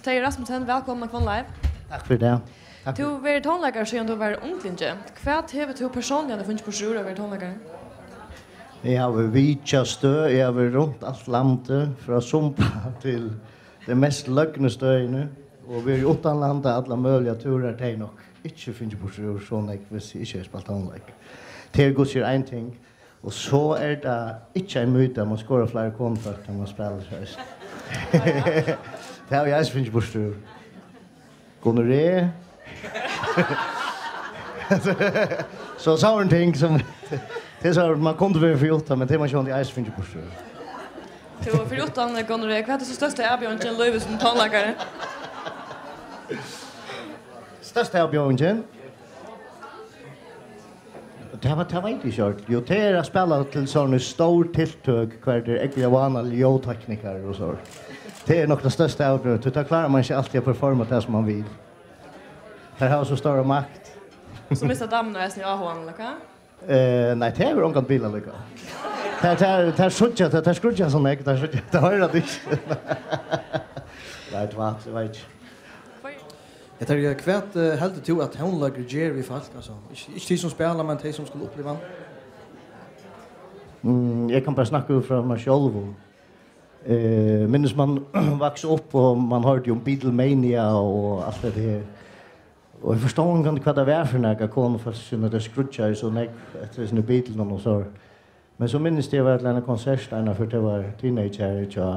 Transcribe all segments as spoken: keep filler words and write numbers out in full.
Terji Rasmussen, vælkomin á Hvønn Live. Takk fyri tað. Takk fyri. Tú hevur verið tónleikari, síðan tú var unglingi. Hvat hevur tú persónliga fingið burtur úr at vera tónleikari? Eg havi vitjað støð, eg havi verið runt alt landið, frá Sumba til tey mest løgnu støðini, og verið uttanlanda allar møguligar túrar, tey nokk ikki fingið burtur úr so nógv, hvis eg ikki hevði spælt tónleik. Tað er Guds er ein ting, og so er tað ikki ein myta, at man skorar fleiri konufólk, tá man spælir, so er tað havi eg eisini fingið burtur úr. Gonorré. So, so er ein ting, sum, tað er so, man kundi verið fyri uttan, men tað er man sjálvandi eisini fingið burtur úr. Tú, fyri uttan gonorré, hvat er so størsta avbjóðingin í lívi sum tónleikari? Størsta avbjóðingin? Tað var, tað veit eg ikki, Ørn. Jú, tað er at spæla til sovorðin stór tiltøk, har tað er ógvuliga vánalig ljóðteknikari og so. Tað er nokk tað størsta avbjóðingin, tí tá klárar man ikki altíð at performa tað, sum man vil. Tær hava so stóra makt. So mista damirnar eisini áhugan, ella hvat? Eh, nei, tað hevur ongan bil allíkavæl. Tær, tær, tær síggja, tær, tær skríggja so nógv, tær síggja, tær hoyra tað ikki. Nei, tvætl, eg veit ikki. Ja, Terji, hvat, eh, heldur tú, at tónleikur ger við fólk, altso? Ikki, ikki tey, sum spæla, men tey, sum skulu uppliva hann. Mm, eg kann bara snakka út frá mær sjálvum. Eh, minnist man vaks upp, og man hoyrdi um Beatlemania og alt tað her. Og eg forstod ongantíð, hvat tað var fyri nakað, konufólk, sum tey skríggjaðu so nógv eftir hesum Beatlunum og so. Men so minnist eg, eg var til eina konsert, eina ferð, tá eg var teenager, hjá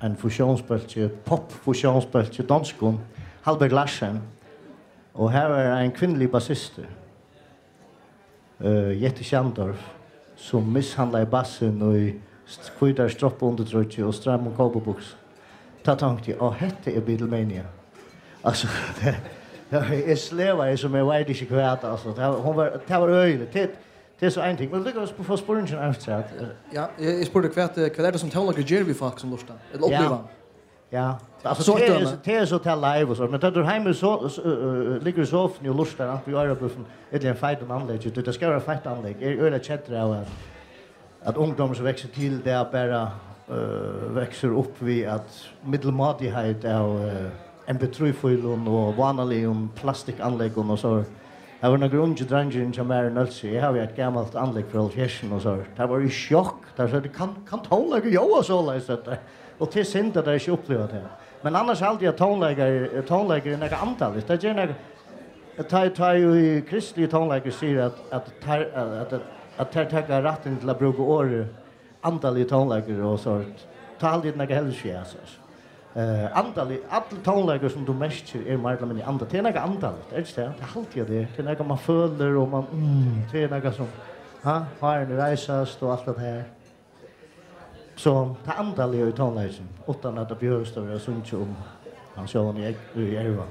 ein fusionsbólki, pop-fusionsbólki, donskum, Hallberg Larsen. Og har var ein kvinnelig bassistur, eh, Jette Schandorf, sum mishandlaði bassin í st-, hvítari strumpuundirtroyggju og stremmum kópabuksum. Tá tonkti eg, "Á, hetta er Beatlemania." Altso, tað, tað, eg slevaði sum eg veit ikki hvat, altso, tað, hon var, tað var øgiligt. Tað, tað er so ein ting, men líka at fáa spurningin afturat. Ja, eg, eg spurdi, hvat, eh, hvat er tað, sum tónleikur ger við fólk, sum lurta, ella uppliva? Ja. Ja, altso, so tað er, dømi, tað er so tað live og so, men tá tú heima so, so, øh, øh, liggur í sofuni og lurtar, antin við oyrabúffum ella ein feitum anleggi, tí tað skal vera feitt anlegg. Eg eri øgiliga keddur av, at, at ungdómur, sum veksur til í dag, bara, øh, veksur upp við, at middelmátigheit av, øh, M P trý-fílum og vánaligum plastikkanleggum og so. Har vóru nakrir ungir dreingir hjá mær í Nólsoy. Eg havi eitt gamalt anlegg frá hálvfjerðsunum og so. Teir vóru í sjokk. Teir søgdu, "Kann, kann tónleikur ljóða soleiðis?" søgdu teir. Og tað er synd, at teir ikki uppliva tað. Men annars haldi eg, at tónleikar, tónleikur er nakað andaligt. Tað ger nakað, at tá, tá ið kristnir tónleikarar siga, at, at teir, at, at, at teir taka rættin til at brúka orðið andaligur tónleikur og so, tá haldi eg, tað er nakað helvítis fjas, altso. Eh, andalig, allur tónleikur, sum tú merkir, er meir ella minni anda-, tað er nakað andaligt, er ikki tað? Tað haldi eg, tað er. Tað er nakað, man følir, og man, mm, tað er nakað sum, ha, hárini reisast og alt tað har. So, tað andaliga í tónleikinum, uttan at tað behøvist at vera sungið um hann sjálvan í Eg-, í Erva.